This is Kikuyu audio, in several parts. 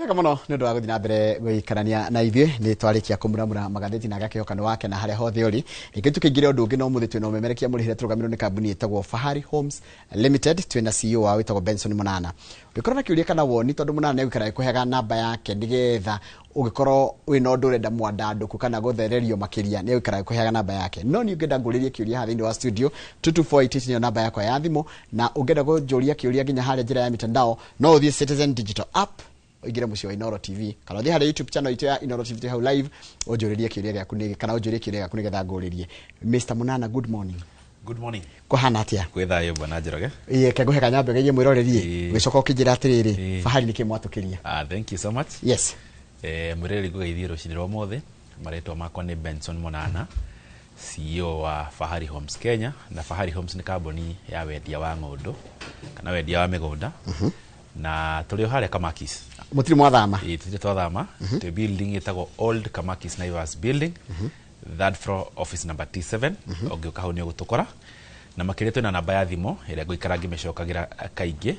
Wega mũno nĩ ũndũ wa gũthiĩ na mbere gũikarania na ithuĩ. Nĩ twarĩkia kũmuramura magathĩti na agakĩhoka nĩ wake na harĩa hothe ũrĩ. Rĩngĩ tũkĩingĩra ũndũ ũngĩ, no mũthĩ twĩna ũmemerekia mũrĩhĩre tũrũgamĩrĩrwo nĩ kambuni ĩtagwo Fahari Homes Limited. Twĩna CEO wao wĩtagwo Benson Mũnana. Ũngĩkorwo na kĩũria kana woni, tondũ Mũnana nĩ egũikara agĩkũheaga namba yake nĩgetha ũngĩkorwo wĩna ũndũ ũrenda mwandandũku kana gũthererio makĩria, nĩ egũikara agĩkũheaga namba yake. No niĩ ũngĩenda ngũrĩrie kĩũria haha thĩinĩ wa studio, 22488 nĩyo namba yakwa ya thimũ, na ũngĩenda kũnjũria kĩũria nginya harĩa njĩra ya mitandao, no ũthiĩ Citizen Digital App, ũingĩre mũciĩ wa Inoro TV, kana ũthiĩ harĩa YouTube channel itũ ya Inoro TV twĩ hau live, ũnjũrĩrie kĩũria gĩaku kana ũnjũrie kĩũria gĩaku nĩgetha ngũrĩrie. Mr Munana, good morning. Good morning. Kũhana atĩa? Kwĩ thayũ, bwana Njoroge. Ĩĩ, ke ngũhe kanyambe geithie mwĩroreri. Ũgĩcoka ũkĩnjĩra atĩrĩrĩ, Fahari nĩkĩ mwatũkĩria? Ah, thank you so much. Mwĩroreri, ngũgeithie rũcinĩ rwa ũmũthĩ. Marĩtwa makwa nĩ Benson Monana, CEO wa Fahari Homes Kenya, na Fahari Homes nĩ kambuni ya wendia wa ng'ũndũ kana wendia wa mĩgũnda, na tũrĩ o harĩa Kamakis. Mũtirĩ mwathama? Ĩĩ, tũtirĩ twathama. Twĩ building ĩtagwo Old Kamakis Naivas Building, third floor, office number T7. Ũngĩũka hau nĩ ũgũtũkora. Na makĩria twĩna namba ya thimũ ĩrĩa ngũikara ngĩmĩcokagĩra kaingĩ,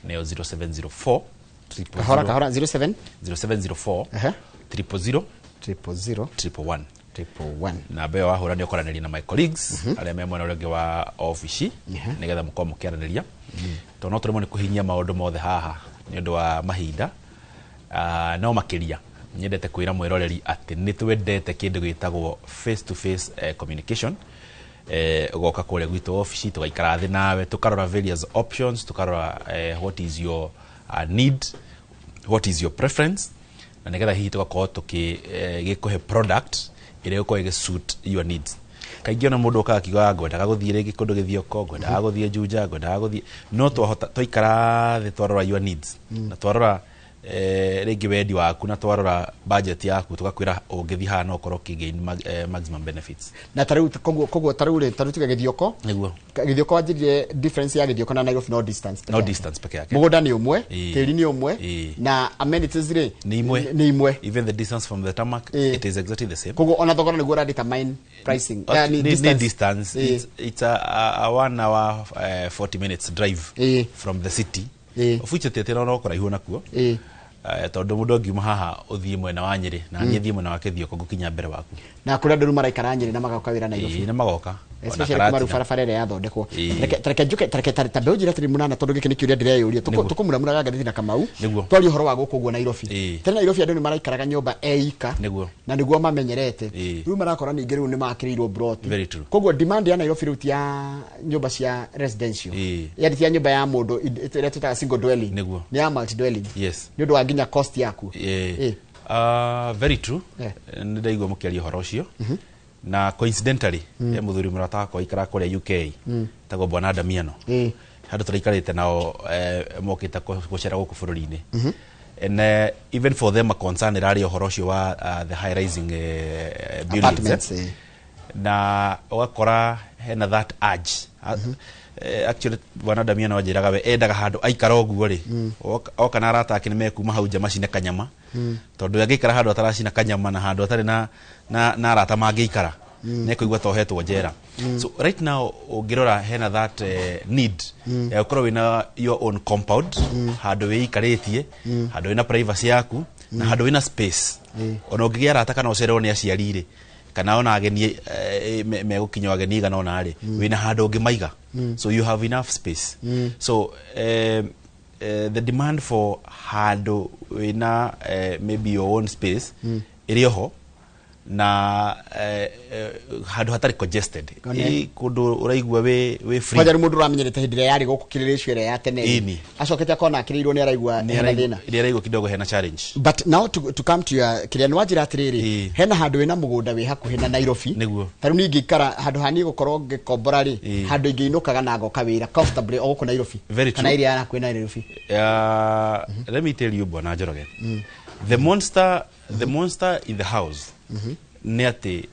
nĩyo 0704 Kahora kahora, 07 0704 000 000 111. 111. Namba ĩyo wahũra nĩ ũkoranĩria na my colleagues arĩa me mwena ũrĩa ũngĩ wa obici, nĩgetha mũkorwo mũkĩaranĩria, tondũ no tũremwo nĩ kũhinyia maũndũ mothe haha nĩ ũndũ wa mahinda. No makĩria nyendete kwĩra mwĩroreri atĩ nĩ twendete kĩndũ gĩtagwo face to face communication. Ũgoka kũrĩa gwitũ obici, tũgaikara thĩ nawe, tũkarora various options, tũkarora what is your need, what is your preference, na nĩgetha hihi tũgakorwo tũkĩ gĩkũhe product ĩrĩa ĩgũkorwo ĩgĩ suit your needs. Kaingĩ ona mũndũ okaga akiugaga, "Ngwendaga gũthiĩ rĩngĩ kũndũ Gĩthioko, ngwendaga gũthiĩ Juja, ngwendaga gũthiĩ," no twahota twaikara thĩ, twarora your needs na twarora rĩngĩ wendi waku na twarora budget yaku, tũgakwĩra ũngĩthiĩ haha no ũkorwo ũkĩgain maximum benefits. Na tarĩu koguo tarĩu rĩ, tarĩu tuge Gĩthioko. Nĩguo. Gĩthioko, wanjĩrire difference ya Gĩthioko na Nairobi no distance peke No yake. Distance peke yake. Mũgũnda nĩ ũmwe, tĩri nĩ ũmwe, na amenities rĩ Nĩ imwe. Nĩ imwe. Even the distance from the tarmac, it is exactly the same. Koguo ona thogora nĩguo ũra determine pricing. Yani, ni ni distance. Distance. It's a 1 hour 40 minutes drive from the city, of which atĩ no kũraihu nakuo. Tondũ mũndũ angiuma haha ũthiĩ mwena wa Nyĩrĩ na niĩ thiĩ mwena wa Kĩthioko, ngũkinya mbere waku. Na kũrĩa andũ rĩu maraikara Nyĩrĩ na magoka wĩra Nairobi. Ĩĩ, na magoka. Ona Especially kuma rĩu Karatina. barabara ĩrĩa yathondekwo. Reke njuke, tareke tambe ũnjĩre atĩrĩ, Mũnana, tondũ gĩkĩ nĩ kĩũria ndĩreyũria. Tũkũmuramuraga ngathĩti na Kamau. Twaria ũhoro wa gũkũ ũguo Nairobi. Tene Nairobi andũ nĩ maraikaraga nyũmba eika na nĩguo mamenyerete. Rĩu marakora ningĩ rĩu nĩ makĩrĩirwo broti. Very true. Koguo demand ya Nairobi rĩu ti ya nyũmba cia residential, yani ti ya nyũmba ya mũndũ ĩrĩa twĩtaga single dwelling, nĩ ya multi dwelling, nĩ ũndũ wa nginya cost yaku. Very true. Nĩ ndaigua mũkĩaria ũhoro ũcio, na coincidentally he mũthuri mũrata wakwa aikaraga kũrĩa UK, tagwo bwana Damiano. Handũ tũraikarĩte nao, mokĩte gũcera gũkũ bũrũri-inĩ, and even for them a concern ĩrarĩ ũhoro ũcio wa the high rising buildings, Apartments, Na ũgakora hena that urge. Actually bwana Damiano anjĩraga we endaga handũ aikara ũguo rĩ, oka na arata ake nĩ mekuma hau nja macine kanyama, tondũ angĩikara handũ ataracina kanyama na handũ atarĩ na arata mangĩikara, nĩekũigua ta ohetwo njera. So right now ũngĩrora hena that need ya gũkorwo wĩna your own compound, handũ wĩikarĩtie, handũ wĩna privacy yaku na handũ wĩna space. Ona ũngĩgĩa arata kana ũcererwo nĩ aciari rĩ, kana ona ageni megũkinya ageni igana ona rĩ, wĩna handũ ũngĩmaiga, so you have enough space. So the demand for handũ wĩna maybe your own space ĩrĩ oho, na handũ hatarĩ congested. Kũndũ ũraigua wĩ free. Kwanja rĩu mũndũ ũramenyerete hĩndĩ ĩrĩa yarĩ gũkũ kĩrĩrĩcio ĩrĩa ya tene rĩ, acokete akona akĩrĩirwo nĩ araigua Nĩ hena thĩna. Nĩ araigua kidogo hena challenge. But now to come to your kĩrĩa nĩ wanjĩra atĩrĩrĩ, hena handũ wĩna mũgũnda wĩ hakuhĩ na Nairobi. Nĩguo. Ta rĩu niĩ ingĩikara handũ ha niĩ gũkorwo ngĩkombora rĩ, handũ ingĩinũkaga na ngoka wĩra comfortably o gũkũ Nairobi Very kana true. area ya hakuhĩ na Nairobi. Let me tell you, bwana Njoroge, the monster in the house nĩ atĩ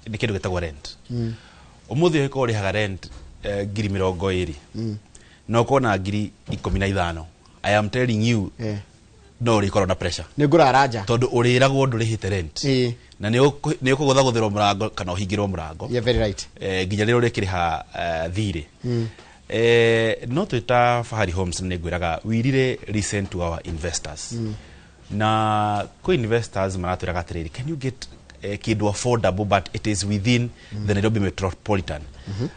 nĩ kĩndũ gĩtagwo rent. Ũmũthĩ ũngĩkorwo ũrĩhaga rent 20,000 na ũkorwo na 15,000, I am telling you, no ũrĩkorwo na pressure. Nĩ ngũrara nja. Tondũ ũrĩragwo ndũrĩhĩte rent na nĩ ũkũgũthagũthĩrwo mũrango kana ũhingĩrwo mũrango. You're very right. Nginya rĩrĩa ũrĩkĩrĩha thirĩ. No twĩta Fahari Homes nĩ ngwĩraga we really listen to our investors, na kwĩ investors maratwĩraga atĩrĩrĩ, can you get kĩndũ affordable but it is within the Nairobi metropolitan,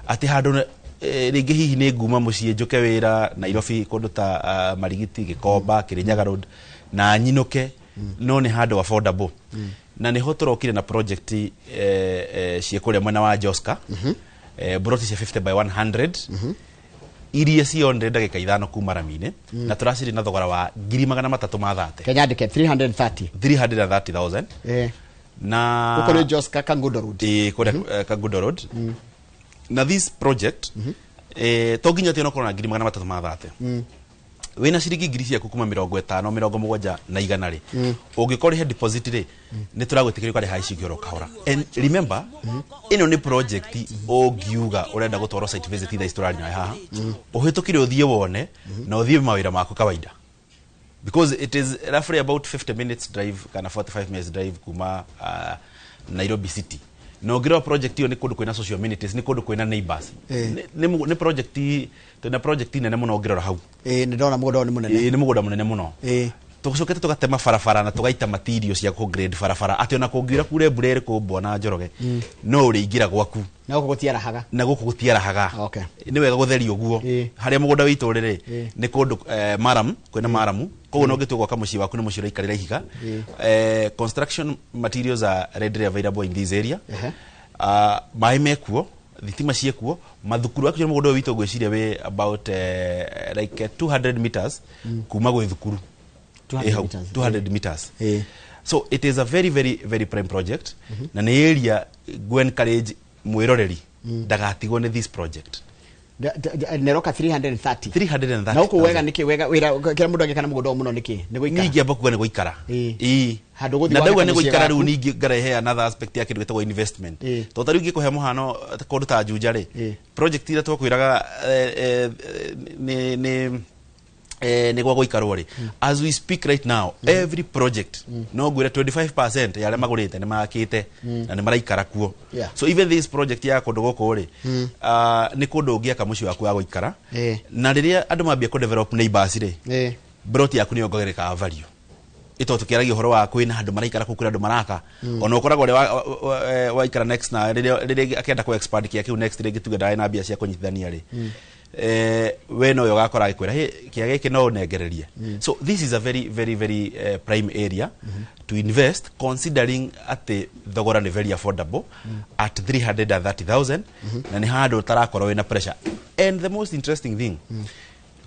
atĩ handũ rĩngĩ hihi nĩ nguma mũciĩ njũke wĩra Nairobi kũndũ ta Marigiti, Gĩkomba, Kĩrĩnyaga Road na nyinũke, no nĩ handũ affordable. Na nĩho tũrokire na project ciĩ kũrĩa mwena wa Joska, broti cia 50 by 100 iria cionire ndagĩka 5 kuma rami-inĩ, na tũraciri na thogora wa 330,000. Kenya ndike 330. 330,000. Na Guko nĩ Joska Kangundo Road. Ĩ, kũrĩa Kangundo Road. Na this project, to nginya atĩ onokorwo na 330,000, wĩna ciringi ngiri ciaku kuma 50, 70 na 100 rĩ, ũngĩkorwo ũrĩhe deposit rĩ, nĩ tũragwĩtĩkĩria ũkarĩha ici ingĩ oro kahora. And remember, ĩno nĩ project ũngiuga ũrenda gũtwarwo site visit thaa ici tũraria nawe haha, ũhĩtũkire ũthiĩ wone na ũthiĩ mawĩra maku kawaida, because it is roughly about 50 minutes drive kana 45 minutes drive kuma Nairobi city. Na ũngĩrora project ĩyo nĩ kũndũ kwĩna social amenities, nĩ kũndũ kwĩna neighbors. Nĩ project, twĩna project nene mũno ũngĩrora hau. Ĩ, nĩ ndona mũgũnda ũyũ nĩ mũnene. Ĩ, nĩ mũgũnda mũnene mũno. Tũcokete tũgatema barabara na tũgaita material cia kũ grade barabara atĩ ona kũngiura kure mbura ĩrĩkũ, bwana Njoroge, no ũrĩingĩra gwaku. Na gũkũ gũtiarahaga. Na gũkũ gũtiarahaga. Nĩ wega gũtheria ũguo. Harĩa mũgũnda witũ ũrĩ rĩ, nĩ kũndũ maram, kwĩna maramu, koguo no ũngĩtua gwaka mũciĩ waku nĩ mũciĩ ũraikarĩra ihiga. Construction materials are readily available in this area. Maĩ mekuo, thitima ciĩkuo, mathukuru. Actually mũgũnda ũyũ witũ ngwĩciria wĩ about like 200 meters kuma gwĩ thukuru. 200 Ĩ hau, meters. 200 meters. So it is a very very very prime project, na nĩ area ngũ encourage mwĩroreri ndagatigwo nĩ this project. Neroka 330. 330. Na gũkũ wega nĩkĩ, wega wĩra kĩrĩa mũndũ angĩka na mũgũnda ũyũ mũno nĩkĩ nĩ gũikara? Ningĩ amba kuga nĩ gũikara. Ĩĩ. Handũ ũgũthiĩ Na wake ndauga nĩ kamũciĩ gũikara rĩu gaku. ningĩ ngarehe another aspect ya kĩndũ gĩtagwo investment. Tondũ ta rĩu ingĩkũhe mũhano, kũndũ ta Juja rĩ, project iria twakwĩraga nĩ gwa gũikarwo rĩ, as we speak right now, every project no ngwĩre 25% ya arĩa magũrĩte nĩ makĩte na nĩ maraikara kuo. So even this project ya kũndũ gũkũ rĩ, nĩ kũndũ ũngĩaka mũciĩ waku wa gũikara. Na rĩrĩa andũ mambia kũ develop neighbors rĩ, broti yaku nĩ yongagĩrĩkaga value, ito tukiaragia ũhoro wa kwĩna andũ maraikara kũu, kwĩna andũ maraka, ona ũkoragwo ũrĩa waikara next na rĩrĩa akenda kũ expand kĩa kĩu next rĩngĩ, tuge ndarĩ na mbia cia kũnyitithania rĩ, we no yo ũgakora agĩkwĩra, "Hey, kĩa gĩkĩ no ũnengererie." So this is a very very very prime area to invest, considering atĩ thogora nĩ very affordable at 330,000, na nĩ handũ ũtarakorwo wĩna pressure. And the most interesting thing,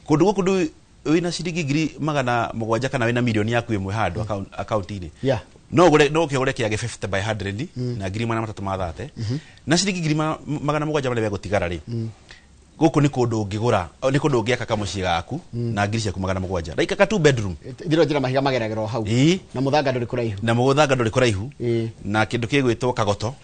kũndũ gũkũ ndũ wĩna ciringi 700,000 kana wĩna 1 mirioni yaku handũ akaunti-inĩ, no ũgũre, no ũkĩgũre kĩage 50 by 100 na 330,000, na ciringi 700,000 marĩa megũtigara rĩ, gũkũ nĩ kũndũ ũngĩgũra, nĩ kũndũ ũngĩaka kamũciĩ gaku na ngiri ciaku 700, like ka two bedroom. Thiro njĩra mahiga mageragĩra o hau. Na mũthanga ndũrĩ kũraihu. Na mũthanga ndũrĩ kũraihu. Na kĩndũ kĩgwĩtwo kagoto,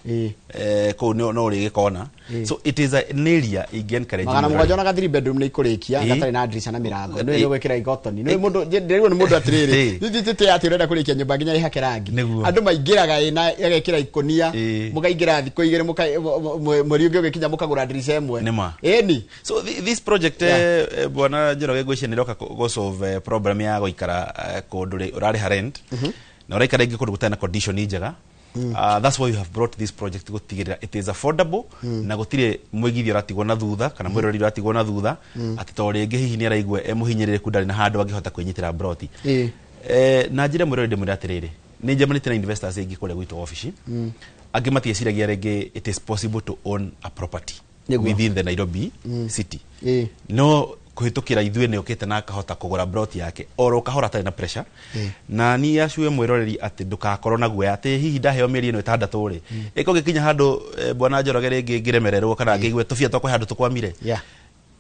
kũu no ũrĩgĩkona. So it is an area ingĩ encourage magana mũrori. mũgwanja ona ga three bedroom nĩ ikũrĩkia, gatarĩ na ndirica na mĩrango, nĩ gwĩkĩra igotoni nĩ mũndũ ndĩrĩrwo nĩ mũndũ atĩrĩrĩ, tĩtĩ atĩ ũrenda kũrĩkia nyũmba nginya ĩhake rangi. Andũ maingĩraga ĩna ĩgekĩra ikũnia, mũkaingĩra thikũ 2, mweri ũngĩ ũgĩkinya mũkagũra ndirica ĩmwe. Nĩ ma. Ĩni. So this project, bwana Njoroge, ngwĩciria nĩ ĩroka gũ solve problem ya gũikara kũndũ ũrarĩha rent na ũraikara ingĩ kũndũ gũtarĩ na condition njega. That's why we have brought this project, gũtigĩrĩra it is affordable na gũtirĩ mũigithia ũratigwo na thutha kana mwĩroreri ũratigwo na thutha atĩ to rĩngĩ hihi nĩ araigua e mũhinyĩrĩrĩku, ndarĩ na handũ angĩhota kwĩnyitĩra broti. Na njĩra mwĩroreri ndĩmwĩre atĩrĩrĩ, nĩ njemanĩtie na investors aingĩ kũrĩa gwitũ obici, angĩ matiĩciragia rĩngĩ it is possible to own a property within the Nairobi city. No kũhĩtũkĩra ithuĩ nĩ ũkĩte na akahota kũgũra broti yake oro kahora atarĩ na pressure. Na niĩ acue mwĩroreri atĩ ndũgakorwo na guoya atĩ hihi ndaheo mĩeri ĩno 6 rĩ, ĩko gĩkinya handũ, bwana Njoroge, rĩngĩ ngĩremererwo kana ngĩigue tũbia twakwa handũ tũkwamire,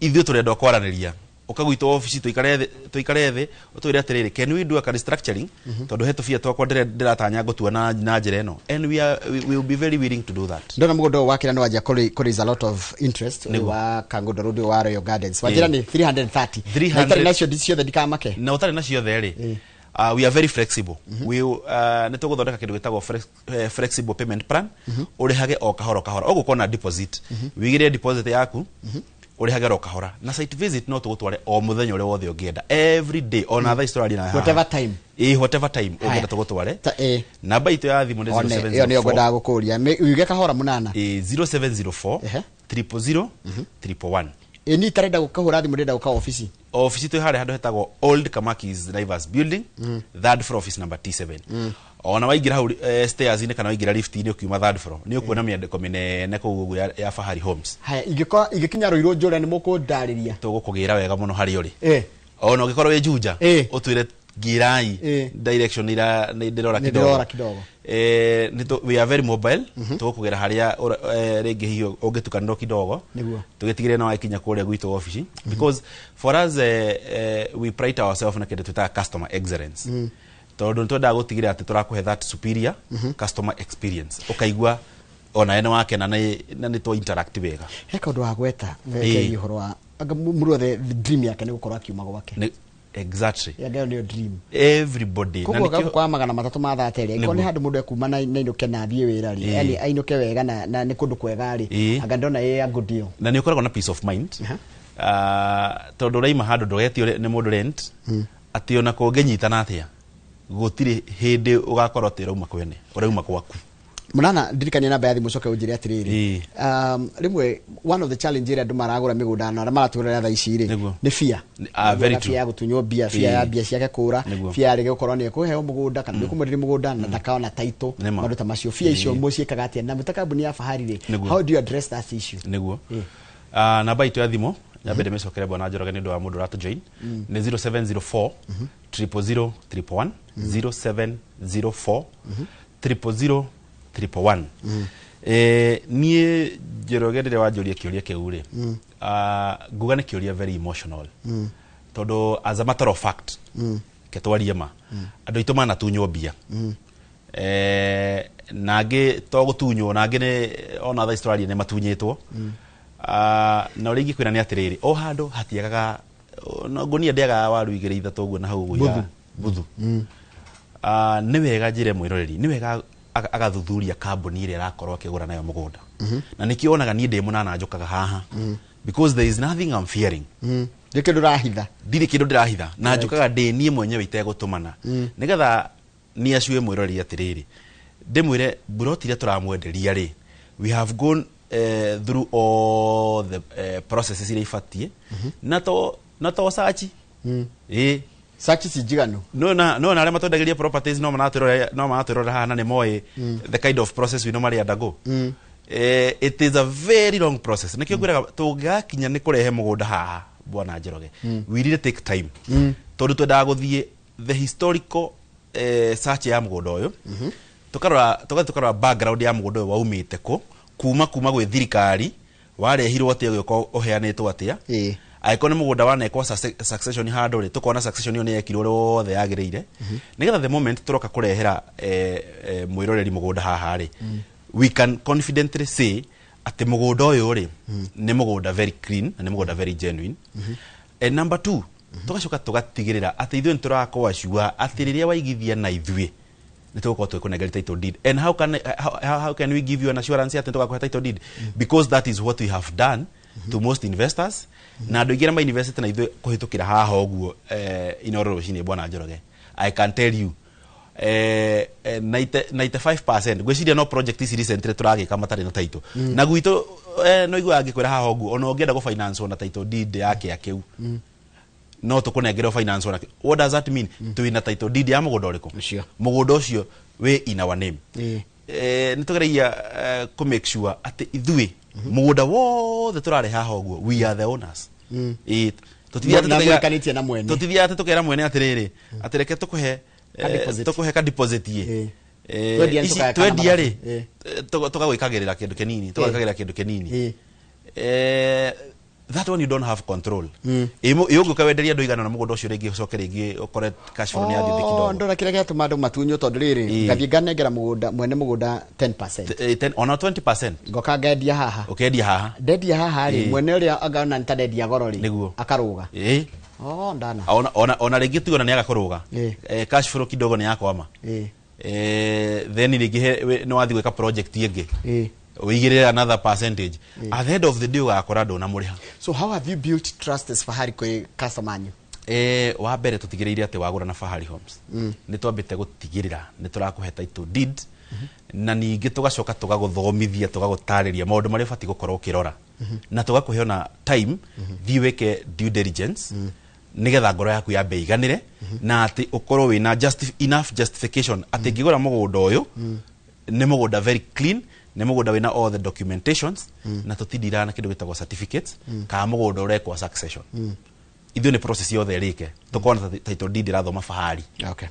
ithuĩ tũrĩ andũ a kwaranĩria. Ũka gwitũ obici tũikare thĩ ũtwĩre atĩrĩrĩ, can we do a restructuring, tondũ he tũbia twakwa ndĩratanya ngũtua na njĩra ĩno, and we will be very willing to do that. Ndona mũgũnda ũyũ wakĩra nĩ wanjia kũ raise a lot of interest, ũyũ wa Kangundo Road, ũyũ wa Royal Gardens, wanjĩra nĩ 330 na 300. itarĩ nacio ciothe ndikamake. Na ũtarĩ na ciothe rĩ, we are very flexible. Nĩ tũgũthondeka kĩndũ gĩtagwo flexible payment plan, ũrĩhage o kahora kahora, ũgũkorwo na deposit, wĩigĩrĩre deposit yaku. Ũrĩhage oro kahora. Na site visit no tũgũtware o mũthenya ũrĩa wothe ũngĩenda, every day, ona thaa ici tũraria nawe haha. Whatever time. Ĩ, whatever time Haya. ũngĩenda tũgũtware. Ta, ĩ. Namba itũ ya thimũ nĩ One, ĩyo nĩyo 0704 ngwendaga gũkũria. Uge kahora, mũnana. Ĩ, 0704 000 111. Ĩ, niĩ itarenda gũkahũra thimũ, ndĩrenda gũka obici. Obici twĩ harĩa handũ hetagwo Old Kamakis Naivas Building, third floor, office number T7. Ona waingĩra hau stairs-inĩ kana waingĩra lift-inĩ ũkiuma third floor, nĩ ũkuona mĩandĩko mĩnene kũu ũguo ya Fahari Homes. Haya, ingĩkorwo ingĩkinya Rũirũ njũre, nĩ mũkũndarĩria? Tũgũkũgĩra wega mũno harĩa ũrĩ. Ĩ. Ona ũngĩkorwo wĩ Juja, Ĩ. ũtwĩre ngirai Ĩ. direction ira nĩ ndĩrora Nĩ kidogo. ndĩrora kidogo. We are very mobile. Tũgũkũgĩra harĩa rĩngĩ hihi ũngĩtukanĩrwo kidogo. Nĩguo. Tũgĩtigĩrĩre no wakinya kũrĩa gwitũ obici, because for us we pride ourselves na kĩndũ twĩtaga customer excellence, tondũ nĩ twendaga gũtigĩrĩra atĩ tũrakũhe that superior customer experience, ũkaigua onawe nĩ wakena na nĩ twa interact wega. He kaũndũ wa gweta Ĩ. kegiĩ ũhoro wa anga mũndũ othe dream yake nĩ gũkorwo akiuma gwake. Exactly. Anga ĩyo nĩyo dream. Everybody. Na Koguo nĩkĩo- gakũ kwa 330 rĩ, angĩkorwo nĩ Nĩguo. handũ mũndũ ekuma na ainũke na athiĩ wĩra rĩ, Ĩ. yani ainũke wega na nĩ kũndũ kwega rĩ, Ĩ. anga ndona ĩ a good deal. Na nĩ ũkoragwo na peace of mind. Aha. Tondũ ũraima handũ ndũgetio nĩ mũndũ rent, atĩ ona kũngĩnyitana atĩa, gũtirĩ hĩndĩ ũgakorwo atĩ ũrauma kwene, ũrauma gwaku. Mũnana, ndirikania namba ya thimũ, coke ũnjĩre atĩrĩrĩ. Ĩ. Rĩmwe one of the challenge ĩrĩa andũ maragũra mĩgũnda na arĩa maratũrĩra thaa ici rĩ, Nĩguo. nĩ fear. Very Na true. fear ya gũtunywo mbia, fear Ĩ. ya mbia ciake kũra, Nĩguo. fear ya rĩngĩ gũkorwo nĩ ekũheo mũgũnda kana nĩ ũkũmwenderia mũgũnda na ndakaona title. Nĩma. Maũndũ ta macio, fear icio Ĩ. mũciĩkaga atĩa na mũta kambuni ya Fahari rĩ? Nĩguo. How do you address that issue? Nĩguo. Ĩ. Namba itũ ya thimũ, nyambe ndĩmĩcokere, bwana Njoroge, nĩ ũndũ wa mũndũ ũratũ join, nĩ 0704 000 111, 0704 000 111. Niĩ Njoroge, rĩrĩa wanjũria kĩũria kĩu rĩ, nguga nĩ kĩũria very emotional, tondũ as a matter of fact, ke twarie ma, andũ aitũ manatunywo mbia, na angĩ to gũtunywo, na angĩ nĩ ona thaa ici tũraria nĩ matunyĩtwo. Na ũrĩa ingĩkwĩra nĩ atĩrĩrĩ, o handũ hatiagaga no ngũnia ndĩagaga waru igĩrĩ ithatũ ũguo na hau ũguo buthu. Nĩ wega njĩre mwĩroreri, nĩ wega agathuthuria kambuni ĩrĩa arakorwo akĩgũra nayo mũgũnda, na nĩkĩo onaga niĩ ndĩ mũnana njũkaga haha, because there is nothing I'm fearing. Nĩ kĩndũ ũrahitha. Ndirĩ kĩndũ ndĩrahitha, na njũkaga ndĩ niĩ mwenyewe itegũtũmana, nĩgetha nĩ acue mwĩroreri atĩrĩrĩ, ndĩmwĩre mburoti iria tũramwenderia rĩ, we have gone through all the processes iria ibatiĩ, na to search ĩ. Search ci njiganu. No na arĩa matwendagĩria properties no maratwĩrorera haha na nĩ moĩ the kind of process we normally undergo. It is a very long process. Nĩkĩo ngwĩraga tũngĩgakinya nĩ kũrehe mũgũnda haha, bwana Njoroge, we really take time, tondũ twendaga gũthiĩ the historical search ya mũgũnda ũyũ, tukarora, tũgathiĩ tũkarora background ya mũgũnda ũyũ, waumĩte kũ, kuma gwĩ thirikari warehirwo atĩa, ũgĩũka ũheanĩtwo atĩa. Ĩ. Angĩkorwo nĩ mũgũnda wanekwo succession handũ rĩ, tũkona succession ĩyo nĩ yekirwo ũrĩa wothe yagĩrĩire, nĩgetha the moment tũroka kũrehera mwĩroreri mũgũnda haha rĩ, we can confidently say atĩ mũgũnda ũyũ rĩ, nĩ mũgũnda very clean na nĩ mũgũnda very genuine. And number two, tũgacoka tũgatigĩrĩra atĩ ithuĩ nĩ tũrakorwo sure atĩ rĩrĩa waigithia na ithuĩ, nĩ tũgũkorwo twĩkũnengera title deed. And how can we give you an assurance atĩ tũgakũhe title deed? Because that is what we have done to most investors, na andũ aingĩ arĩa mainvestĩte na ithuĩ kũhĩtũkĩra haha ũguo Inooro rũcinĩ, bwana Njoroge, I can tell you 90 95% ngwĩciria no project ici recently tũragĩka matarĩ na title. Na gwitũ no iguaga ngĩkwĩra haha ũguo, ona ũngĩenda gũ-finance na title deed ya kĩa kĩu, no tũkũnengere finance ona. What does that mean? Twĩna title deed ya mũgũnda ũrĩkũ? Ũcio. Mũgũnda ũcio wĩ in our name. Ĩ. Nĩ tũgeragia kũ make sure atĩ ithuĩ mũgũnda wothe tũrarehe haha ũguo, we are the owners. Ĩ, tũtithiaga Na tũkaiga- mũikanĩtie na mwene. Tũtithiaga atĩ tũkera mwene atĩrĩrĩ, atĩ reke tũkũhe Ka deposit. tũkũhe ka deposit ĩ. Ĩ. Twendia nĩ Ici tũkaya kana twendia rĩ, mathabu. Ĩ. tũgagwĩkagĩrĩra kĩndũ kĩnini, tũgagwĩkagĩrĩra kĩndũ kĩnini. Ĩ. That one you don't have control. Ĩ ũngĩũka wenderia andũ igana na mũgũnda ũcio, rĩngĩ ũcoke rĩngĩ ũkore cash flow nĩ yathiĩ thĩ Oh, kidogo. ndora kĩrĩa gĩatũma andũ matunywo, tondũ rĩrĩ, Ĩ. ngathiĩ nganengera mũgũnda mwene mũgũnda 10%, 10 ona 20%, ngoka ngendia haha. Ũkendia haha. Ndendia haha rĩ, Ĩ. mwene ũrĩa angona nĩ ta ndendia goro rĩ, Nĩguo. akarũga. Ĩ. Oh, ndana. Ona rĩngĩ tuge ona nĩ agakũrũga. Ĩ. Cash flow kidogo nĩ yakwama. Ĩ. Then rĩngĩ nĩ wathiĩ gwĩka project ĩngĩ. Ĩ. Wĩigĩrĩre another percentage. At the end of the day ũgakora ndũnamũrĩha. So how have you built trust as Fahari kwĩ customer anyu? Wa mbere, tũtigĩrĩire atĩ wagũra na Fahari Homes, nĩ twambĩte gũtigĩrĩra nĩ tũrakũhe title deed, na ningĩ tũgacoka tũgagũthomithia, tũgagũtarĩria maũndũ marĩa ũbatiĩ gũkorwo ũkĩrora, na tũgakũhe ona time thiĩ wĩke due diligence, nĩgetha ngoro yaku yambe iganĩre na atĩ ũkorwo wĩna enough justification atĩ ngĩgũra mũgũnda ũyũ nĩ mũgũnda very clean, nĩ mũgũnda wĩna all the documentations, na tũtindiraga na kĩndũ gĩtagwo certificates kana mũgũnda ũrekwo succession. Ithuĩ nĩ process yothe ĩrĩke, tũkorwo na title deed ĩrathoma Fahari.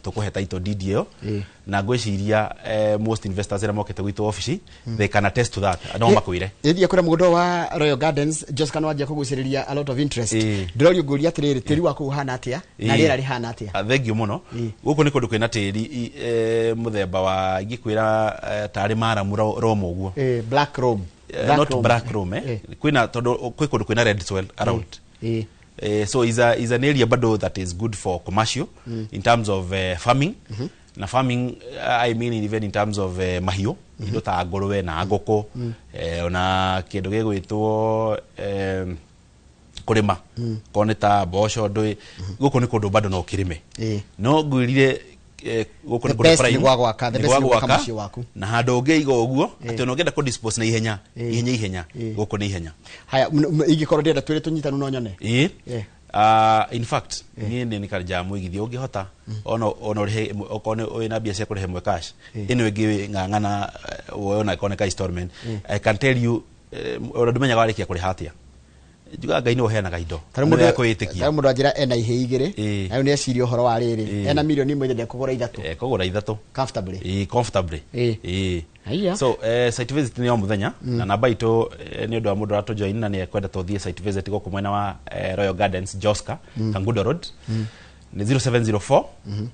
Tũkũhe title deed ĩyo, na ngwĩciria most investors arĩa mokĩte gwitũ ofici, they can attest to that, no makwĩre. Ĩthia kũrĩa mũgũnda wa Royal Gardens, Josca, no wanjia kũgucĩrĩria a lot of interest. Ndĩrorio ngũria atĩrĩrĩ, tĩri waku ũhana atĩa na rĩera rĩhana atĩa? Ah, thank you mũno. Gũkũ nĩ kũndũ kwĩna tĩri mũthemba wa ingĩkwĩra tarĩ maramu romo ũguo. Black Rome. Not black loam. Kwĩna, tondũ kwĩ kũndũ kwĩna red soil around. So is an area bado that is good for commercial in terms of farming, na farming, I mean even in terms of mahiũ, indo ta ngũrwe na ngũkũ, ona kĩndũ gĩgwĩtwo kũrĩma korwo nĩ ta mboco ndũĩ, gũkũ nĩ kũndũ bado no ũkĩrĩme. No ngwĩrire gũkũ The nĩ kũndũ best prime, nĩ gwa gwaka, the nĩ best gwa nĩ gwaka gwaka, mũciĩ waku. Na handũ ũngĩiga ũguo atĩ ona ũngĩenda kũ dispose na ihenya, ihenya ihenya, gũkũ nĩ ihenya. Haya, ingĩkorwo ndĩrenda twĩrĩ tũnyitanu no nyone? Ĩĩ. In fact, niĩ nĩ nĩkarja mũigithia ũngĩhota ona ũrĩhe, okorwo nĩ wĩna mbia cia kũrĩha ĩmwe cash, ĩno ĩngĩ ng'ang'ana woe ona ĩkorwo nĩ ka installment. I can tell you, ona ndũmenyaga warĩkia kũrĩha atĩa. Njugaga Ngai nĩwe ũheanaga indo. Tarĩ Nĩwe mũndũ kwĩĩtĩkia. Tarĩ mũndũ anjĩra ena ihĩ igĩrĩ, na rĩu nĩ eciria ũhoro wa rĩrĩ, ena 1 million ndĩrenda kũgũra ithatũ. Kũgũra ithatũ. Comfortably. Ĩĩ, comfortably. Ĩĩ. Haiya. So site visit nĩ o mũthenya, na namba itũ, nĩ ũndũ wa mũndũ ũratũ na nĩ ekwenda tũthiĩ site visit gũkũ mwena wa Royal Gardens, Joska, Kangundo Road, nĩ 0704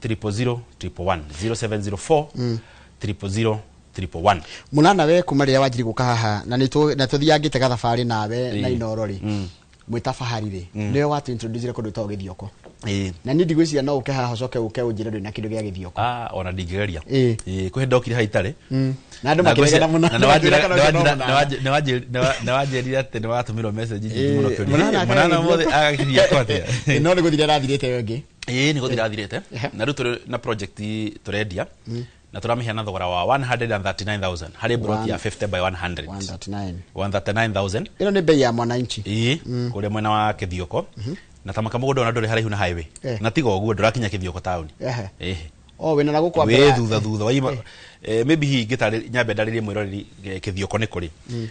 000 111, 0704 000 111. Mũnana, we kuma rĩrĩa wanjiri gũka haha na nĩ na tũthiangĩte gathabarĩ nawe na Inoro rĩ, mwĩta Fahari rĩ, nĩwe watu introduce kũndũ gwĩtagwo Gĩthioko. Na niĩ ndigwĩciria no ũke haha ũcoke ũke ũnjĩre ndũrĩ na kĩndũ gĩa Gĩthioko. Ah, ona ndingĩgeria. Ĩĩ, kwĩ hĩndĩ ndokire haha itarĩ. Na andũ makĩregana mũno. Na nĩwanjĩra- Makĩregana ũcio no mũnana. nĩwanjĩrire atĩ nĩwatũmĩrwo message nyingĩ mũno kĩũria. Mũnana "Ĩ, mũnana akaga mothe Gĩthioko." agakinyia kwa atĩa?" No nĩ gũthira ĩrathirĩte ĩyo ĩngĩ. Ĩĩ, nĩ gũthira athirĩte, na rĩu tũrĩ na project tũrendia na tũramĩheana thogora wa 139,000 harĩ plot ya 50 by 100. 139. 139,000. Ĩno nĩ bei ya mwananchi. Ĩĩ, kũrĩa mwena wa Kĩthioko, na tamaka mũgũnda ona ndũrĩ haraihu na highway, na tiga ũguo ndũrakinya Kĩthioko taũni. Ĩĩ. O wĩna na gũkũ Wĩ thutha thutha waima, maybe hihi ingĩtarĩ nyambe ndarĩrie mwĩroreri Kĩthioko nĩ kũrĩ.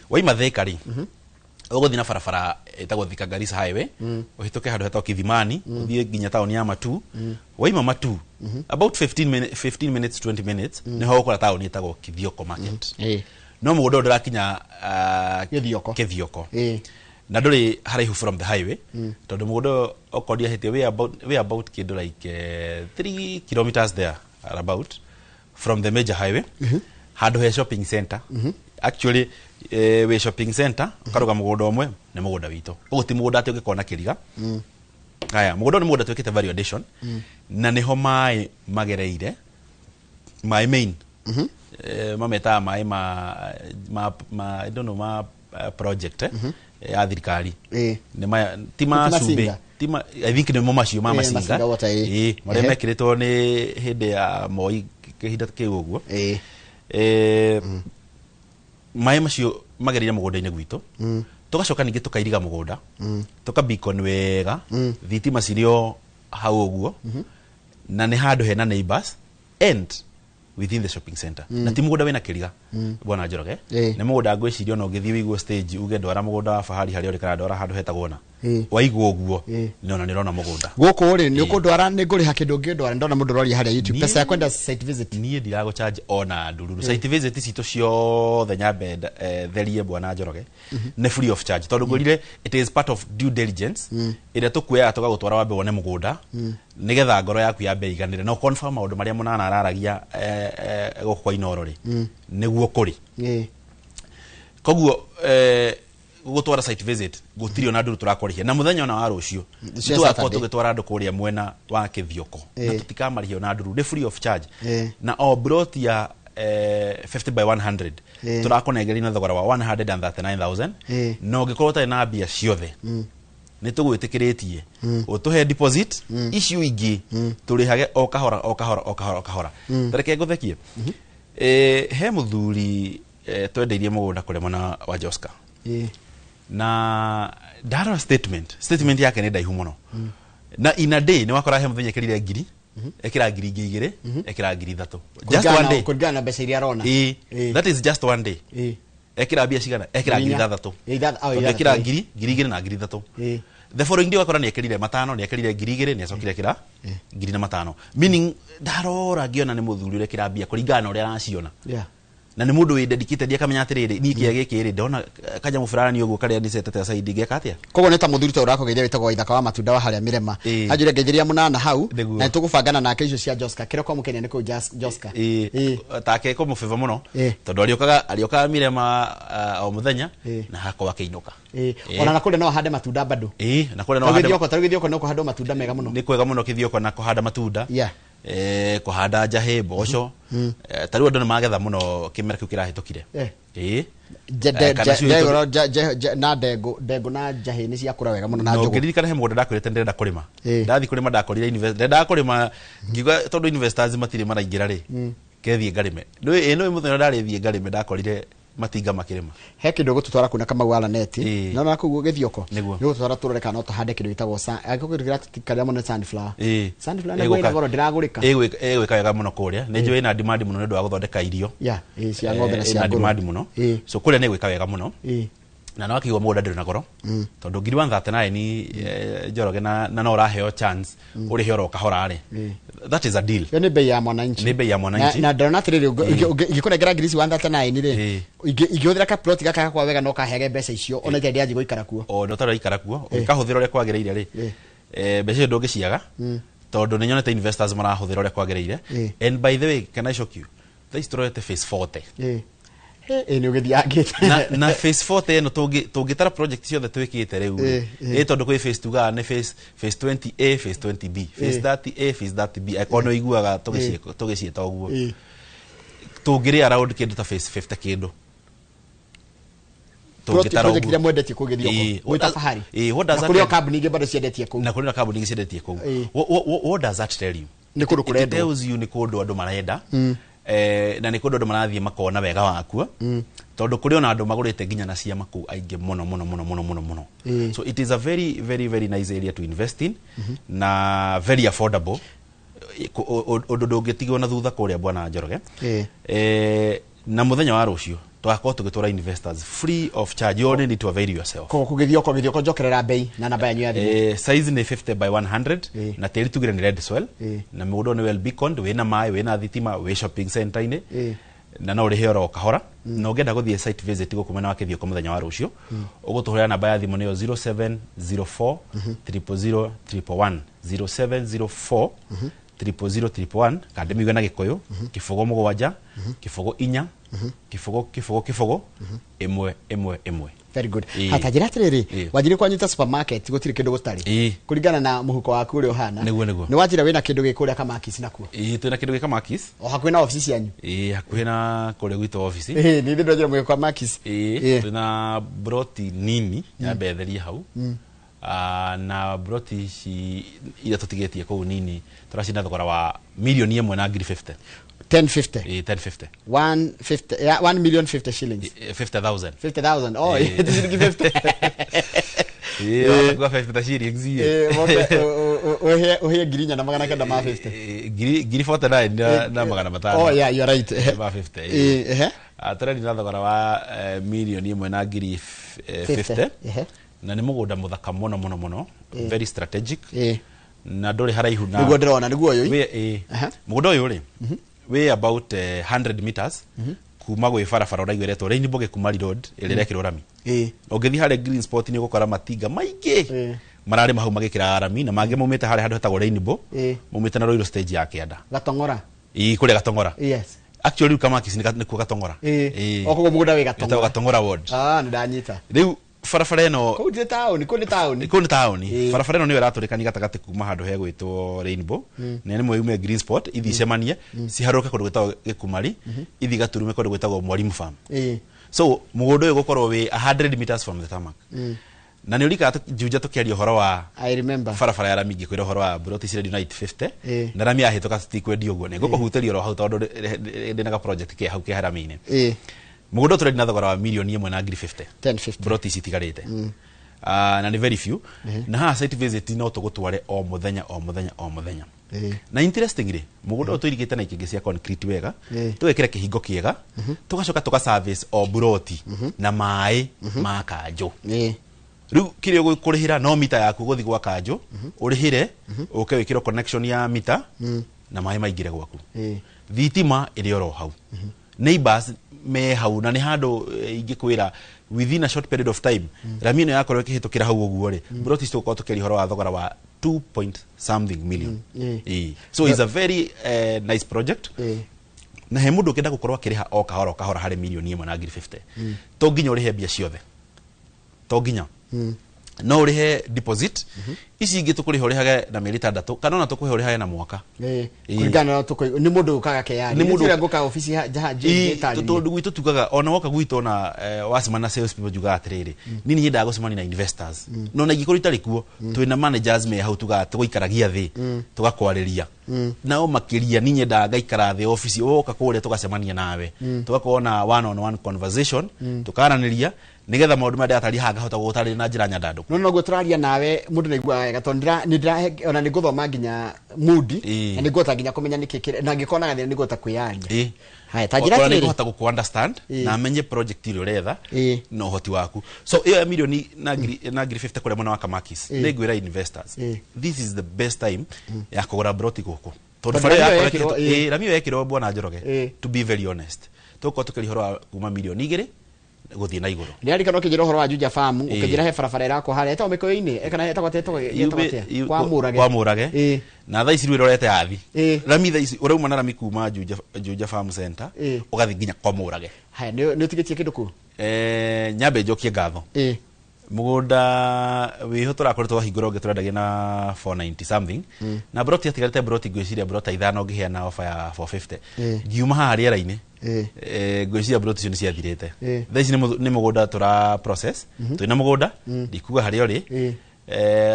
Waima Thĩka rĩ, ũgũthiĩ na barabara ĩtagwo Thika Garissa Highway, ũhĩtũke handũ hetagwo Kithimani, ũthiĩ nginya taũni ya Matu. Waima Matu about 15 15 minutes, 20 minutes, nĩho ũgũkora taũni ĩtagwo Kithioko Market. No mũgũnda ũyũ ndũrakinya Gĩthioko. Kĩthioko, na ndũrĩ haraihu from the highway, tondũ mũgũnda ũyũ okorwo ndiahĩtie we about kĩndũ like 3 kilometers there about from the major highway, handũ he shopping center. Actually, wĩ shopping center ũkaruga mũgũnda ũmwe nĩ mũgũnda witũ. Ũguo ti mũgũnda atĩ ũngĩkona kĩriga. Haya, mũgũnda ũyũ nĩ mũgũnda twĩkĩte value addition, na nĩho maĩ magereire, maĩ main, mametaga maĩ ma I don't know, ma project ya thirikari. Nĩ maya ti ma Ti cumbĩ. Masinga? Ti ma, I think nĩmo macio ma Masinga. Masinga water, ĩĩ. Ĩĩ, marĩa mekĩrĩtwo nĩ hĩndĩ ya Moi kĩhinda kĩu ũguo. Maĩ macio magereire mũgũnda-inĩ gwitũ, tũgacoka ningĩ tũkairiga mũgũnda, tũkabikon wega, thitima cirĩ o hau ũguo, na nĩ handũ hena neighbors and within the shopping center, na ti mũgũnda wĩna kĩriga, bwana Njoroge. Nĩ mũgũnda ngwĩciria ona ũngĩthiĩ wĩiguo stage uge ndwara mũgũnda wa Fahari harĩa ũrĩ kana ndwara handũ hetagwo na waigua ũguo, nĩ ona nĩ ũrona mũgũnda. Gũkũ rĩ, nĩ ũkũndwara, nĩ ngũrĩha kĩndũ ũngĩndwara? Ndona mũndũ ũroria harĩa YouTube Niĩ- pesa ya kwenda site visit. Niĩ ndiragũcharge ona ndururu. Site visit citũ ciothe, nyambe therie, bwana Njoroge, nĩ free of charge, tondũ ngwĩrire it is part of due diligence ĩrĩa tũkuoyaga tũgagũtwara wambe wone mũgũnda, nĩgetha ngoro yaku yambe iganĩre na confirm maũndũ marĩa mũnana araragia gũkũ kwa Inoro rĩ, nĩguo kũrĩ. Koguo gũtwara site visit gũtirĩ ona nduru tũrakũrĩhia, na mũthenya ona wa rũciũ Cia tũgakorwo Saturday. tũgĩtwara andũ kũrĩa mwena wa Kĩthioko na tũtikamarĩhia ona nduru, nĩ free of charge. Na o plot ya 50 by 100 tũrakũnengeria na thogora wa 139,000. Na ũngĩkorwo ũtarĩ na mbia ciothe, nĩ tũgwĩtĩkĩrĩtie ũtũhe deposit, icio ingĩ tũrĩhage o kahora o kahora o kahora o kahora. Tareke ngũthekie. He mũthuri twendeirie mũgũnda kũrĩa mwena wa Joska, na ndarora statement yake nĩ ndaihu mũno, na in a day nĩ wakora he mũthenya ekĩrire ngiri, ekĩra ngiri ingĩ igĩrĩ, ekĩra ngiri ithatũ, just one day. Kũringana na mbeca iria arona. Ĩĩ, that is just one day. Ekĩra mbia cigana? Ekĩra ngiri Inya. ithathatũ. Oh, Tondũ ithathatũ, ekĩra ngiri igĩrĩ na ngiri ithatũ. The following day wakora nĩ ekĩrire matano, nĩ ekĩrire ngiri igĩrĩ, nĩ acokire ekĩra ngiri na matano, meaning ndarora ngĩona nĩ mũthuri ũrekĩra mbia kũringana na ũrĩa araciona, na nĩ mũndũ wĩ dedicated, akamenya atĩrĩrĩ, niĩ kĩrĩa gĩkĩ rĩ, ndona kanyamũ fulani ũguo karĩa ndicetete aside, ngeka atĩa? Koguo nĩ ta mũthuri ta ũrakũgeithia wĩtagwo Waithaka wa Matunda wa harĩa Mĩrema. Anjũria ngeithĩria mũnana hau. Nĩguo. Na nĩtũgũbangana nake icio cia Joska kĩrĩa kwa mũkenia nĩ kũu Joska. Ĩĩ, take kũmũbĩba mũno, tondũ arĩũkaga Mirema o mũthenya na hakorwo akĩinũka. Ona na kũrĩa no ahande matunda bado. Ĩĩ, na kũrĩa no ahande. Tarĩu Gĩthioko no kũhandwo matunda mega mũno. Nĩ kwega mũno Kĩthioko na kũhanda matunda, kũhanda njahĩ, mboco. Ta rĩu andũ nĩ magetha mũno kĩmera kĩu kĩrahĩtũkire. Ĩĩ. Kana Na ndengũ na njahĩ nĩ ciakũra wega mũno na Na njũgũ. Ũngĩririkana he mũgũnda ndakwĩrĩte ndĩrenda kũrĩma. Ndathiĩ kũrĩma ndakorire ndendaga kũrĩma, ngiuga tondũ investors matirĩ maraingĩra rĩ, kethiĩ ngarĩme. Nĩ mũthenya ndarĩthiĩ ngarĩme, ndakorire matinga makĩrĩma. He kĩndũ gũtũtwara kuna Kamau wa Laneti. No na kũu Gĩthioko Nĩguo. nĩ gũtũtwara tũrore kana no tũhande kĩndũ gĩtagwo angĩkorwo kĩndũ kĩrĩa mũno nĩ sunflower. Sunflower naguo ĩna goro, ndĩragũrĩka. Ĩgwĩka wega mũno kũrĩa. Nĩ njũĩ ĩna demand mũno nĩ ũndũ wa gũthondeka irio. Yeah, cia ng'ombe na cia Ĩna ngũrwe. demand mũno. So kũrĩa nĩ ĩgwĩka wega mũno. Na no akĩigua mũgũnda ndũrĩ na goro, tondũ ngiri 139, Njoroge, na no ũraheo chance ũrĩhe oro kahora rĩ, that is a deal. Ĩyo nĩ bei ya mwananchi. Nĩ bei ya mwananchi. Na ndĩrona atĩrĩrĩ, ingĩkũnengera ngiri ici 139 rĩ, ingĩhũthĩra ka plot gaka gakwa wega no kaheage mbeca icio ona itarĩ ndĩrathiĩ gũikara kuo. O na ũtarĩ ikara kuo, ũngĩkahũthĩra ũrĩa kwagĩrĩire rĩ, mbeca icio ndũngĩciaga, tondũ nĩ nyonete investors marahũthĩra ũrĩa kwagĩrĩire. And by the way, can I shock you, thaa ici tũrorete phase 40. Ĩ nĩ ũgĩthiangĩte. Na phase 40 ĩno tũngĩtara project ciothe twĩkĩte rĩu rĩ, ĩ tondũ kwĩ phase tugaga nĩ phase 20A, phase 20B, phase 30A, phase 30B, angĩkorwo nĩ ũiguaga tũgĩciĩta ũguo, tũngĩrĩ around kĩndũ ta phase 50 kĩndũ tũngĩtara Project ũguo. iria mwendetie kũu Gĩthioko What gwĩta Fahari. What does Na that kũrĩ o tell- kambuni ingĩ bado ciendetie kũu. Na kũrĩ na kambuni ingĩ ciendetie kũu. What does that tell you? Nĩ kũndũ It kũrendwo. tells you nĩ kũndũ andũ marenda, na nĩ kũndũ andũ marathiĩ makona wega wakuo, tondũ kũrĩ ona andũ magũrĩte nginya na ciama kũu aingĩ mũno mũno mũno mũno mũno mũno. So it is a very very very nice area to invest in, na very affordable. Ũndũ ndũngĩtigwo na thutha kũrĩa, bwana Njoroge. Na mũthenya wa rũciũ tũgakorwo tũgĩtwara investors free of charge. You only need to avail yourself. Koguo kũu Gĩthioko njokerera bei na namba yanyu ya thimũ. Size nĩ 50 by 100, na tĩri tugire nĩ red soil, na mũgũnda ũyũ nĩ well beaconed, wĩna maĩ, wĩna thitima, wĩ shopping center-inĩ, na no ũrĩhe oro kahora. Na ũngĩenda gũthiĩ site visit gũkũ mwena wa Kĩthioko mũthenya wa rũciũ, ũgũtũhũrĩra namba ya thimũ nĩyo 0704 000 111, 0704 000 111, kana ndĩmiuge na Gĩkũyũ, kĩbũgũ mũgwanja kĩbũgũ inya kĩbũgũ kĩbũgũ kĩbũgũ ĩmwe ĩmwe ĩmwe. Very good. Hata njĩra atĩrĩrĩ, wanjire kwanyita supermarket gũtirĩ kĩndũ gũtarĩ. Kũringana na mũhuko waku ũrĩa ũhana. Nĩguo. Nĩ wanjĩra wĩna kĩndũ gĩ kũrĩa Kamakis nakuo. Ĩĩ, twĩna kĩndũ gĩ Kamakis. O hakuhĩ na ofici cianyu. Ĩĩ, hakuhĩ na kũrĩa gwitũ ofici. Ĩĩ, nĩ ndĩrona mwĩ kwa Makis. Ĩĩ, twĩna broti nini ya mbetheria hau. Na broti ici iria tũtigĩtie kũu nini tũracina thogora wa mirioni ĩmwe na ngiri 50. 1050. Ĩĩ, 1050. 150, yeah, 1 million 50 shillings. 50,000. 50,000. Oh, ti ciringi 50. Ĩĩ, watakuwa 50 shillings ĩĩ. Ũhĩe 4,900 ma 50. Ĩĩ, ngiri 49 na magana matano. Oh yeah, you're right. Ma 50. Ĩĩ, ehe. Tũrendia na thogora wa mirioni ĩmwe na ngiri 50. Na nĩ mũgũnda mũthaka mũno mũno mũno, very strategic, na ndũrĩ haraihu na Nĩguo ndĩrona nĩguo ũyũ. Wĩ mũgũnda ũyũ rĩ, wĩ about 100 meters kuma gwĩ barabara ũraigua ĩretwo Rainbow Gĩkumari Road ĩrĩa ĩrekĩrwo rami. Ũngĩthiĩ harĩa Green Spot nĩ ũgũkora matinga maingĩ mararĩma hau magĩkĩra rami, na mangĩ maumĩte harĩa handũ hetagwo Rainbow, maumĩte na Ruiru stage ya kĩanda. Gatong'ora. Ĩĩ, kũrĩa Gatong'ora. Actually rĩu Kamakis nĩkuo Gatong'ora. O koguo mũgũnda wĩ Ĩtagwo Gatong'ora. Gatong'ora ward. Ah, nĩ ndanyita. Rĩu Barabara ĩno Kũu nĩ taũni, kũu nĩ taũni. Kũu nĩ taũni. Ĩĩ. Barabara ĩno nĩyo ĩratũrĩkania gatagatĩ kuma handũ hegwĩtwo Rainbow na nĩ yume Green Spot, ithi icemanie ciharũke kũndũ gwĩtagwo Gĩkumari, ithi gaturume kũndũ gwĩtagwo Mwalimu Farm. So mũgũnda ũyũ gũkorwo wĩ 100 meters from the tarmac, na nĩ ũrikaga Juja tũkĩaria ũhoro wa I remember. Barabara ya rami, ngĩkwĩra ũhoro wa broti cirendio na 850 na rami yahĩtũka tũtikwendia ũguo, nĩ ngũkũhutĩria oro hau tondũ ndĩna ga project ke hau ke harami-inĩ. Mũgũnda ũyũ tũrendia na thogora wa 1,050,000. 1050. Broti ici itigarĩte. Ah, na nĩ very few, na haha site visit no tũgũtware o mũthenya, o mũthenya, o mũthenya. Na interestingly, mũgũnda ũyũ tũirigĩte na ikĩngĩ cia concrete wega, tũgekĩra kĩhingo kĩega, tũgacoka tũga service o broti na maĩ ma kanjũ. Rĩu kĩrĩa ũkũrĩhĩra no mita yaku gũthiĩ gwa kanjũ, ũrĩhĩre ũke wĩkĩrwo connection ya mita na maĩ maingĩre gwaku. Thitima ĩrĩ oro hau, neighbors me hau, na nĩ handũ ingĩkwĩra within a short period of time rami ĩno yakorwo ĩkĩhĩtũkĩra hau ũguo rĩ, broti tũgũkorwo tũkĩaria ũhoro wa thogora wa 2 point something million. Ĩĩ. So it's a very nice project. Na he mũndũ ũkĩenda gũkorwo akĩrĩha o kahora o kahora harĩ 1,050,000, to nginya ũrĩhe mbia ciothe, to nginya, no ũrĩhe deposit, ici ingĩ tũkũrĩha ũrĩhage na mĩeri 6, kana ona tũkũhe ũrĩhage na mwaka. Kũringana na nĩ mũndũ ũkaga keyari. Nĩ mũndũ- Nĩ ngũkaga obici Ĩ, tondũ gwitũ tugaga ona woka gwitũ ona wacemania na sales people, njugaga atĩrĩrĩ, niĩ nĩ nyendaga gũcemania na investors, no na ingĩkorwo itarĩ kuo, twĩna managers me hau, tugaga tũgũikaragia thĩ tũgakwarĩria nao makĩria. Niĩ nyendaga ngaikara thĩ obici, woka kũrĩa tũgacemania nawe, tũgakorwo na one on one conversation, tũkaranĩria nĩgetha maũndũ marĩa ndĩrataria haha ngahota gũgũtarĩria na njĩra nyandandũku. No noguo tũraria nawe, mũndũ nĩ aiguaga wega tondũ nĩ ona nĩ ngũthoma nginya mudi na nĩ ngũhota nginya kũmenya nĩkĩ na angĩkorwo na gathĩna nĩ ngũhota kwĩyaria. Haya, ta njĩra Ona nĩ atĩrĩrĩ. ngũhota gũkũ understand na menye project ĩrĩa ũretha na ũhoti waku. So ĩyo ya milioni na ngiri 50 kũrĩa mwena wa Kamakis, nĩ ngwĩra investors, this is the best time ya kũgũra broti gũkũ tondũ Tondũ bara ĩyo rami ĩyo yakorwo yekĩrwo, ĩĩ, rami ĩyo yekĩrwo, bwana Njoroge, to be very honest, tũgũkorwo tũkĩaria ũhoro wa kuma 2 milioni gũthiĩ na igũrũ. Nĩ arikana ũkĩnjĩra ũhoro wa Juja Farm, ũkĩnjĩra he barabara ĩrakwo harĩa ĩtagwo Mĩkũyũ-inĩ, kana ĩtagwo atĩa, ĩtagwo atĩa? Kwa Mũrage. Kwa Mũrage. Na thaa ici rĩu ĩrorete yathi rami, thaa ici ũrauma na rami kuma Juja Farm Center ũgathiĩ nginya kwa Mũrage. Haya, nĩ ũtigĩtie kĩndũ kũu? Nyambe njokie ngatho. Mũgũnda wĩho tũrakoretwo wahingũra ũngĩ tũrendagia na 490 something, na broti atigarĩte broti, ngwĩciria broti 5 ngĩheana offer ya 450. Ngiuma haha rĩera-inĩ, ngwĩciria broti icio nĩ ciathirĩte. Thaa ici nĩ mũgũnda tũra process, twĩna mũgũnda, ndikuga harĩa ũrĩ.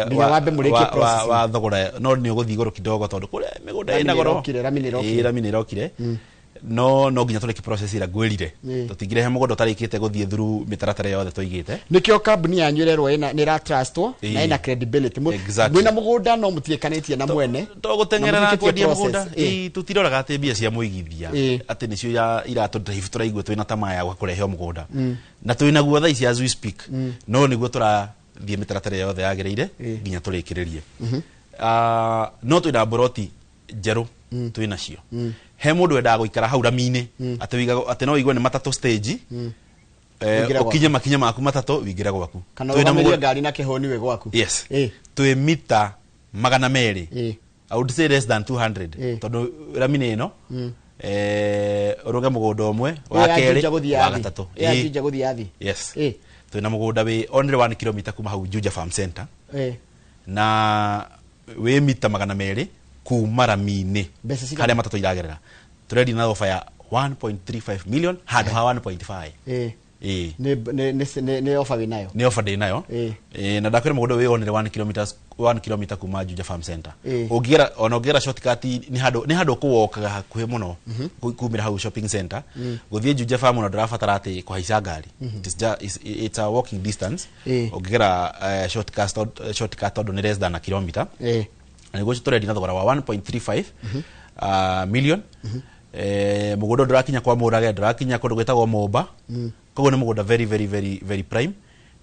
Nginya wambe mũrĩkie processing. Wa thogora no nĩ ũgũthiĩ igũrũ kidogo tondũ kũrĩa mĩgũnda Rami ĩna goro. nĩ ĩrokire, rami nĩ ĩrokire. Ĩĩ, rami nĩ ĩrokire, no nginya tũrĩkie process ĩrĩa ngwĩrire. Tũtingĩrehe mũgũnda ũtarĩkĩte gũthiĩ through mĩtaratara yothe tũigĩte. Nĩkĩo kambuni yanyu ĩrerwo ĩna nĩ ĩratrustwo na ĩna credibility. Exactly. Mwĩna mũgũnda no mũtiĩkanĩtie na mwene. To gũteng'erera Na mũtiĩkĩtie kwendia process. mũgũnda. Ĩĩ, tũtiroraga atĩ mbia cia mũigithia atĩ nĩcio iratũdrive, tũraigua twĩna tamaa ya kũrehe mũgũnda na twĩnaguo thaa ici as we speak, no nĩguo tũrathiĩ mĩtaratara yothe yagĩrĩire nginya tũrĩkĩrĩrie. Ah, no twĩna mburoti njerũ twĩnacio, he mũndũ wendaga gũikara hau rami-inĩ, atĩ atĩ no ũigue nĩ matatũ stage, Ũingĩre gwaku. ũkinye makinya maku matatũ wĩingĩre gwaku. Kana Twĩna ũrũgamĩrie mũgũnda- ngari na kĩhũni wĩ gwaku. Yes. Twĩ mita 200, I would say less than 200, tondũ rami-inĩ ĩno ũrũge mũgũnda ũmwe, wa Ĩyo ya kerĩ, Juja gũthiĩ wa Athi. gatatũ. Ĩyo ya Ĩĩ. Juja gũthiĩ Athi. Yes. Twĩna mũgũnda wĩ only 1 kilometer kuma hau Juja Farm Center na wĩ mita 200 kuma rami-inĩ Mbeca cigana? harĩa matatũ iragerera. Tũrendia na ofa ya 1.35 million handũ ha 1.5. Ĩĩ. Nĩ offer wĩ nayo? Nĩ offer ndĩ nayo. Ĩĩ, na ndakwĩra mũgũnda wĩ only 1 kilometers, 1 kilometer kuma Juja Farm Center. Ũngĩgera, ona ũngĩgera shortcut, nĩ handũ ũkũwokaga hakuhĩ mũno kumĩra hau shopping center gũthiĩ Juja Farm, ona ndũrabatara atĩ kũhaica ngari. It is it's a walking distance ũngĩgera shortcut tondũ nĩ less than a kilometer. Na nĩguo tũrendia na thogora wa 1.35 million. Mũgũnda ndũrakinya kwa Mũrage, ndũrakinya kũndũ gwĩtagwo Mũmba, koguo nĩ mũgũnda very very very very prime,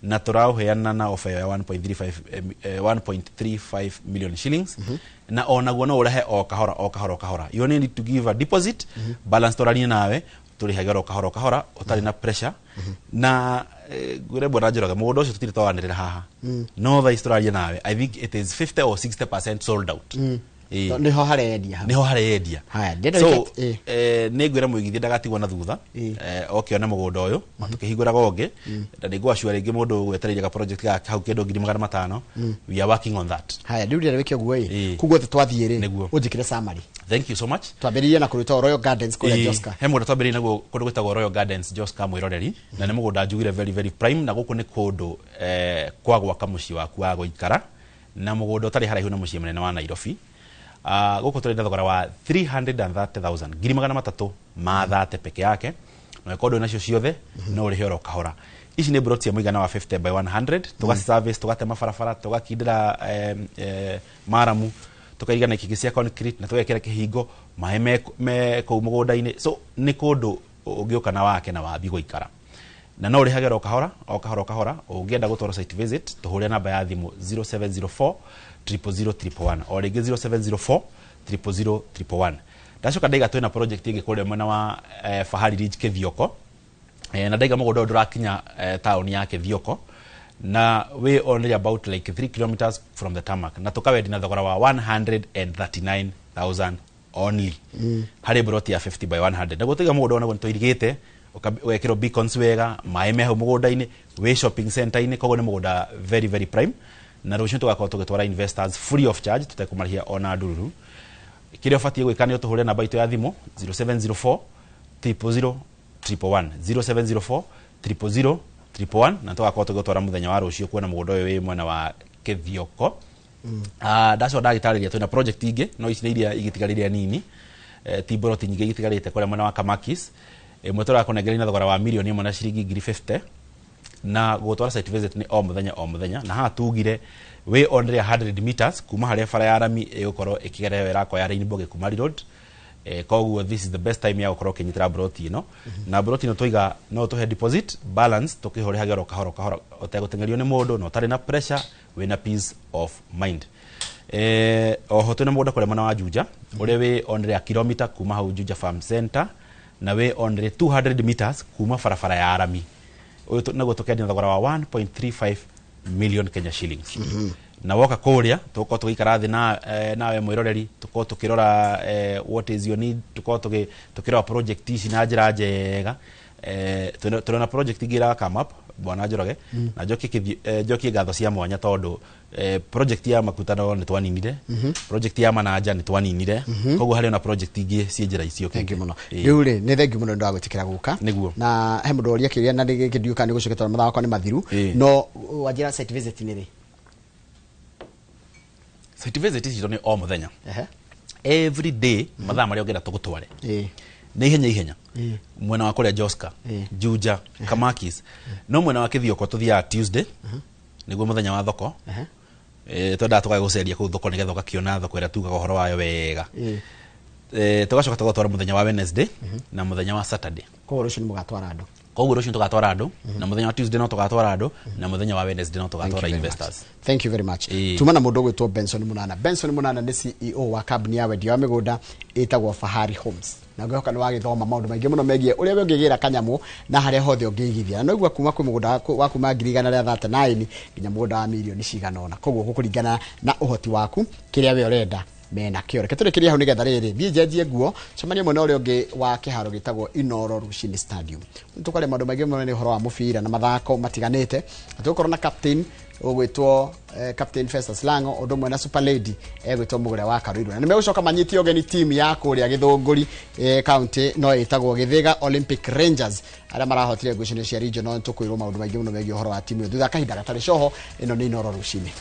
na tũraũheana na offer ya 1.35 1.35 million shillings, na onaguo no ũrehe o kahora o kahora o kahora. You only need to give a deposit, balance tũranie nawe tũrĩhage oro kahora o kahora ũtarĩ na pressure. Na ngwĩre bwana Njoroge, mũgũnda ũcio tũtirĩ twawanĩrĩra haha, no thaa ici tũraria nawe, I think it is 50 or 60% sold out. Niho harendia hau. Niho harendia. Haya, ndĩrenda so reke- nĩ ngwĩra mũigithia ndagatigwo na thutha. Oke one mũgũnda ũyũ tũkĩhingũraga ũngĩ, na nĩ ngwacua rĩngĩ mũndũ gwetereire ga project gake hau kĩndũ 500,000. We are working on that. Haya, rĩu rĩrĩa wĩke ũguo ĩ, Ĩĩ. koguo twathiĩ rĩ, Nĩguo. ũnjĩkĩre summary. Thank you so much. Twambĩrĩrie na kũrĩtwo Royal Gardens kũrĩa Ĩĩ, Joska. He mũgũnda twambĩrĩirie naguo kũndũ gwĩtagwo Royal Gardens Joska, mwĩroreri, na nĩ mũgũnda njugire very very prime, na gũkũ nĩ kũndũ kwa gwaka mũciĩ waku wa gũikara, na mũgũnda ũtarĩ haraihu na mũciĩ mũnene wa Nairobi. Gũkũ tũrĩ na thogora wa 330,000, 330,000 peke yake, na ũngĩkorwo ndũrĩ nacio ciothe no ũrĩhe oro kahora. Ici nĩ plot cia mũigana wa 50 by 100. Tũgaci service, tũgatema barabara, tũgakindĩra maramu, tukaigana ikĩngĩ cia concrete, na tũgekĩra kĩhingo, maĩ me kũu mũgũnda-inĩ. So nĩ kũndũ ũngĩũka na wake na wambi gũikara, na no ũrĩhagĩra o kahora o kahora o kahora. Ũngĩenda gũtwarwo site visit, tũhũre namba ya thimũ 0704 000 111, o rĩngĩ 0704 000 111. Ndacoka ndaiga twĩna project ĩngĩ kũrĩa mwena wa Fahari Ridge Kĩthioko, na ndaiga mũgũnda ũyũ ndũrakinya taũni ya Kĩthioko, na we only about like 3 kilometers from the tarmac, na tukawendi na thogora wa 139,000 only harĩ broti ya 50 by 100. Naguo tuiga mũgũnda onaguo nĩtũirigĩte, ũgekĩrwo beacons wega, maĩ me hau mũgũnda-inĩ, wĩ shopping center-inĩ, koguo nĩ mũgũnda very very prime. Na rũciũ tũgakorwo tũgĩtwara investors free of charge, tũtekũmarĩhia ona ndururu. Kĩrĩa ũbatiĩ gwĩka nĩ ũtũhũre namba itũ ya thimũ 0704 000 111, 0704 000 111, na tũgakorwo tũgĩtwara mũthenya wa rũciũ kuona mũgũnda ũyũ wĩ mwena wa Kĩthioko. Ndacoka ndagĩtarĩria twĩna project ingĩ, no ici nĩ iria igĩtigarĩire nini, ti mboroti nyingĩ igĩtigarĩte kũrĩa mwena wa Kamakis. Ĩmwe tũrakũnengeria na thogora wa 1,000,000 na ciringi ngiri 50, na gũtwara site visit nĩ o mũthenya o mũthenya, na haha tugire wĩ only 100 meters kuma harĩa bara ya rami ĩgũkorwo ĩkĩgerera ĩrakwa ya Rainbow Gĩkumari Road. Koguo this is the best time ya gũkorwo ũkĩnyitĩra broti ĩno, na broti ĩno twaiga no tũhe deposit balance, tũkĩhũrĩhagĩra o kahora o kahora ũtegũteng'erio nĩ mũndũ, na ũtarĩ na pressure, wĩna peace of mind. Oho twĩna mũgũnda kũrĩa mwena wa Juja, ũrĩa wĩ only a kilomita kuma hau Juja Farm Center, na wĩ only 200 meters kuma barabara ya rami. Ũyũ naguo tũkendia na thogora wa 1.35 million Kenya shillings. Na woka kũrĩa tũgũkorwo tũgĩikara thĩ na nawe mwĩroreri, tũkorwo tũkĩrora what is your need, tũkorwo tũkĩrora project ici na njĩra njega. Tũrĩ na project ingĩ ira come up, bwana Njoroge, na njokie njokie ngatho cia mwanya tondũ project ya makutano nĩ twaninire, project ya mananja nĩ twaninire, koguo harĩ ona project ingĩ ciĩ njĩra icio. Thank you mũno. Ĩĩ. Rĩu rĩ, nĩ thank you mũno nĩ wa gwĩtĩkĩra gũka. Nĩguo. Na he mũndũ ũria kĩũria na gĩkĩ ndiũĩ kana nĩ gũcokia tondũ mathaa makwa nĩ mathiru. Ĩĩ. No wanjĩra site visit nĩ rĩ? Site visit ici nĩ o mũthenya, every day, mathaa marĩa ũngĩenda tũgũtware. Nĩ ihenya ihenya. Mwena wa kũrĩa Joska, Juja, Kamakis, no mwena wa Kĩthioko tũthiaga Tuesday, nĩguo mũthenya wa thoko. Twendaga tũgaga gũceria kũu thoko nĩgetha ũgakĩona thoko ĩrĩa tugaga ũhoro wayo wega. Tũgacoka tũgatwara mũthenya wa Wednesday na mũthenya wa Saturday. Koguo rũciũ nĩ mũgatwara andũ? Koguo rũciũ tũgatwara andũ, na mũthenya wa Tuesday no tũgatwara andũ, na mũthenya wa Wednesday no Thank you tũgatwara very much. investors. Thank you very much. Ĩĩ. Tuma na mũndũ ũgwĩtwo Benson Munana. Benson Munana nĩ CEO wa kambuni ya wendia wa mĩgũnda ĩtagwo Fahari Homes. Na ngĩhoka nĩ wagĩthoma maũndũ maingĩ mũno megiĩ ũrĩa we ũngĩgĩra kanyamũ na harĩa hothe ũngĩigithia. Na noigua kuma kwĩ mũgũnda wa kuma 139,000 nginya mũgũnda wa mirioni cigana ũna. Koguo gũkũringana na ũhoti waku, kĩrĩa we ũrenda mena kĩo. Reke tũrĩkĩrie hau nĩgetha rĩrĩ thiĩ njenjie nguo, cemanie mwena ũrĩa ũngĩ wa kĩharo gĩtagwo Inoro Rushini Stadium. Tũkaria maũndũ maingĩ mũno nĩ ũhoro wa mũbira na mathako matiganĩte, na tũgũkorwo na captain ũgwĩtwo Captain Festus Lango, ũndũ ũmwe na Super Lady egwĩtwo Mũgũre wa Karũirũ, na nĩmegũcoka manyite ũgeni timu ya kũrĩa Gĩthũngũri, county no ĩtagwo Gĩthĩga Olympic Rangers, arĩa marahotire ngucanio cia regional. Tũkwĩrwo maũndũ maingĩ mũno megiĩ ũhoro wa timu ĩyo thutha wa kahinda gatarĩ coho. Ĩno nĩ Inoro Rushini.